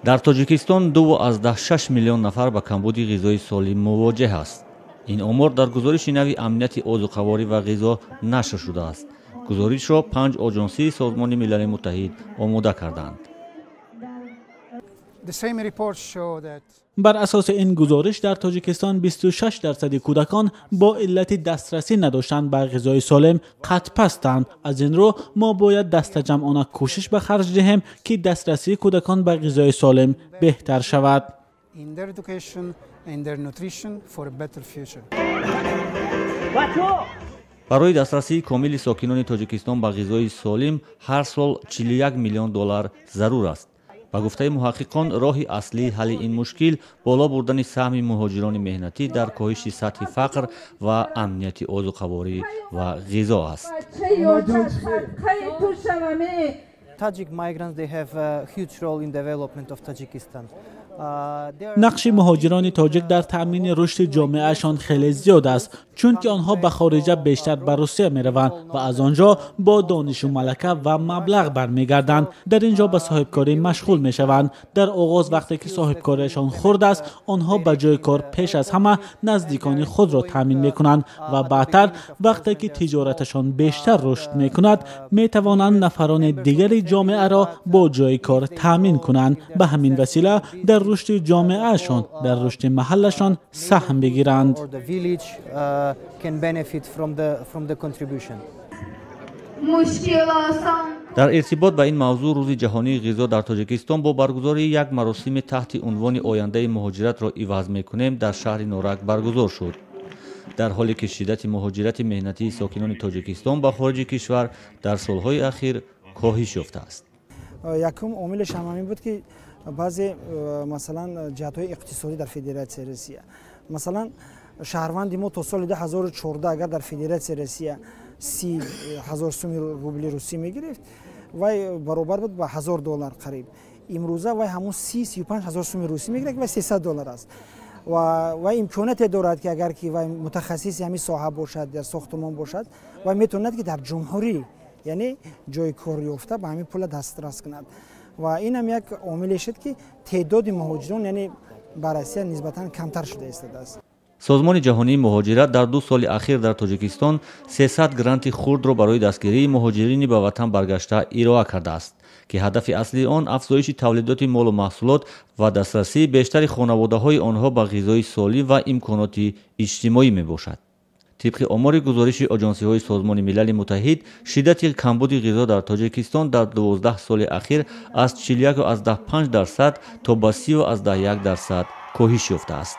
Дар Тоҷикистон 2,6 миллион нафар ба камбуди ғизои солим мувоҷеҳ аст. Ин омор дар гузориши нави амнияти озуқаворӣ ва ғизо нашр шудааст. Гузоришро 5 оҷонсии Созмони Милали Муттаҳид омода карданд. Бар асоси ин гузориш дар Тоҷикистон 26% кӯдакон бо иллати дастрасӣ надоштан ба ғизои солим қадпастанд. Аз ин рӯ мо бояд дастаҷамъона кӯшиш ба харҷ диҳем, ки дастрасии кӯдакон ба ғизои солим беҳтар шавад. Барои дастрасии комили сокинони Тоҷикистон ба ғизои солим ҳар сол 41 миллион доллар зарур аст. Ба гуфтаи муҳаққиқон, роҳи аслии ҳалли ин мушкил боло бурдани саҳми муҳоҷирони меҳнатӣ дар коҳиши сатҳи фақр ва амнияти озуқаворӣ ва ғизо аст. Tajik migrants, they have a huge role in development of Tajikistan. Нақши муҳоҷирони тоҷик дар таъмини рушди ҷомеаашон хеле зиёд аст, чунки онҳо ба хориҷа бештар ба Русия мераванд ва аз он ҷо бо донишу малака ва маблағ бармегарданд. Дар ин ҷо ба соҳибкорӣ машғул мешаванд. Дар оғоз вақте ки соҳибкориашон хурд аст, онҳо ба ҷои кор пеш аз ҳама наздикони худро таъмин мекунанд ва баъдтар вақте ки тиҷораташон бештар рушд мекунад, метавонанд нафарони дигари ҷомеаро бо ҷои кор таъмин кунанд. Ба ҳамин васила дар рушди ҷомеаашон, дар рушди маҳаллашон саҳм бигиранд. Дар иртибот ба ин мавзӯъ рӯзи ҷаҳонии ғизо дар Тоҷикистон бо баргузории як маросими таҳти унвони ояндаи муҳоҷиратро иваз мекунем дар шаҳри Норак баргузор шуд. Дар ҳоле ки шиддати муҳоҷирати меҳнатии сокинони Тоҷикистон ба хориҷи кишвар дар солҳои ахир коҳиш ёфтааст. Якум омилаш ҳам ҳамин буд, ки баъзе масалан ҷиҳатҳои иқтисодӣ дар Федератсияи Россия, масалан шаҳрванди мо то соли 2014 агар дар Федератсияи Россия 30 000 суми рубли русӣ мегирифт, вай баробар буд ба 1000 доллар қариб. Имрӯза вай ҳамон 30-35 ҳазор суми русӣ мегирад, ки вай 300 доллар аст. Ва вай имконияте дорад, ки агар ки вай мутахассиси ҳамин соҳа бошад, дар сохтумон бошад, вай метавонад, ки дар ҷумҳурӣ, яъне ҷои кор ёфта ба ҳамин пула дастрас кунад. Ва инам як омиле шуд, ки теъдоди муҳоҷирон, яъне ба Россия нисбатан камтар шуда истодааст. Созмони ҷаҳонии муҳоҷират дар 2 соли ахир дар Тоҷикистон 300 гранти хурдро барои дастгирии муҳоҷирини ба ватан баргашта ироа кардааст, ки ҳадафи аслии он афзоиши тавлидоти молу маҳсулот ва дастрасии бештари хонаводаҳои онҳо ба ғизои солим ва имконоти иҷтимоӣ мебошад. Тибқи омори гузориши оҷонсиҳои Созмони Милали Муттаҳид, шиддати камбуди ғизо дар Тоҷикистон дар 12 соли ахир аз 41,5% то ба 30,1% коҳиш ёфтааст.